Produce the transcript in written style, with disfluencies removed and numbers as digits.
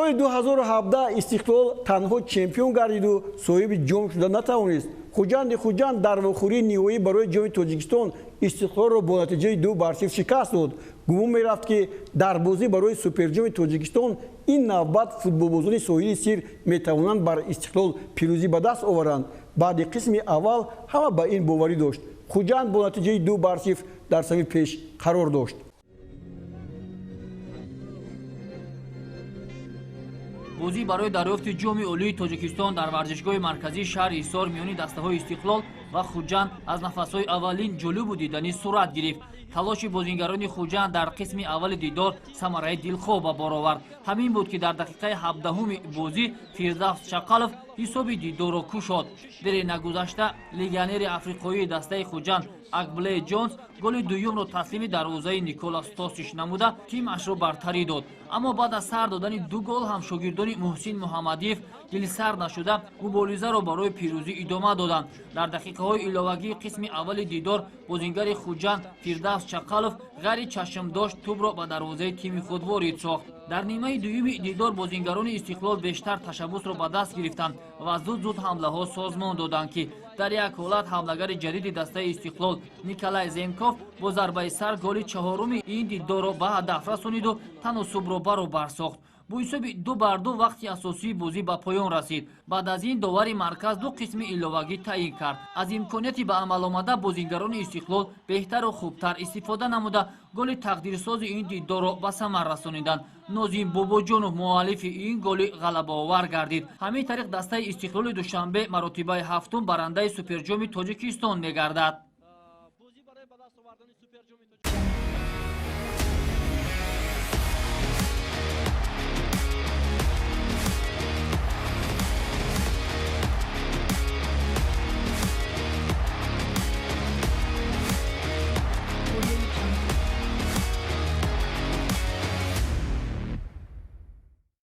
Соли 2017 Истиқлол танҳо чемпион гардиду соҳиби ҷом шуда натавонист. Хуҷанди Хуҷанд дар вохӯрии ниҳоӣ барои ҷоми Тоҷикистон Истиқлолро бо натиҷаи 2-0 шикаст дод. Гумон мерафт, ки дар бозӣ барои суперҷоми Тоҷикистон ин навбат футболбозони соҳили Сир метавонанд бар Истиқлол пирӯзӣ ба даст оваранд. Баъди қисми аввал ҳама ба ин боварӣ дошт. Хуҷанд бо натиҷаи 2-0 дар сафи пеш қарор дошт. Бозӣ барои дарёфти ҷоми олии Тоҷикистон дар варзишгоҳи марказии шаҳри Ҳисор миёни дастаҳои Истиқлол ва Хуҷанд аз нафасҳои аввалин ҷолибу диданӣ сурат гирифт. Талоши бозингарони Хуҷанд дар қисми аввали дидор самараи дилхоҳ ба бор овард. Ҳамин буд, ки дар дақиқаи 17-уми бозӣ Фирдавс Чақалов ҳисоби дидорро кушод. Дере нагузашта легионери африқоии дастаи Хуҷанд Акбле Ҷонс голи дуюмро таслими дарвозаи Николас Тосиш намуда, тимашро бартарӣ дод. Аммо баъд аз сар додани ду гол ҳам шогирдони Муҳсин Муҳаммадиев дилсард нашуда, муборизаро барои пирӯзӣ идома доданд. Дар дақиқаҳои иловагии қисми аввали дидор бозингари Хуҷанд Фирдавс Чақалов ғайри чашмдошт тӯбро ба дарвозаи тими худ ворид сохт. Дар нимаи дуюми дидор бозингарони Истиқлол бештар ташаббусро ба даст гирифтанд ва зуд-зуд ҳамлаҳо созмон доданд, ки дар як ҳолат ҳамлагари ҷадиди дастаи Истиқлол Николай Зенков бо зарбаи сар голи чаҳоруми ин дидорро ба ҳадаф расониду таносубро баробар сохт. Бо ҳисоби 2-2 вақти асосии бозӣ ба поён расид. Баъд аз ин довари марказ ду қисми иловагӣ таъин кард. Аз имконияти ба амал омада бозингарони Истиқлол беҳтару хубтар истифода намуда, голи тақдирсози ин дидорро ба самар расониданд. Нозим Бобоҷонов муаллифи ин голи ғалабаовар гардид. Ҳамин тариқ дастаи Истиқлоли Душанбе маротибаи ҳафтум барандаи суперҷоми Тоҷикистон мегардад.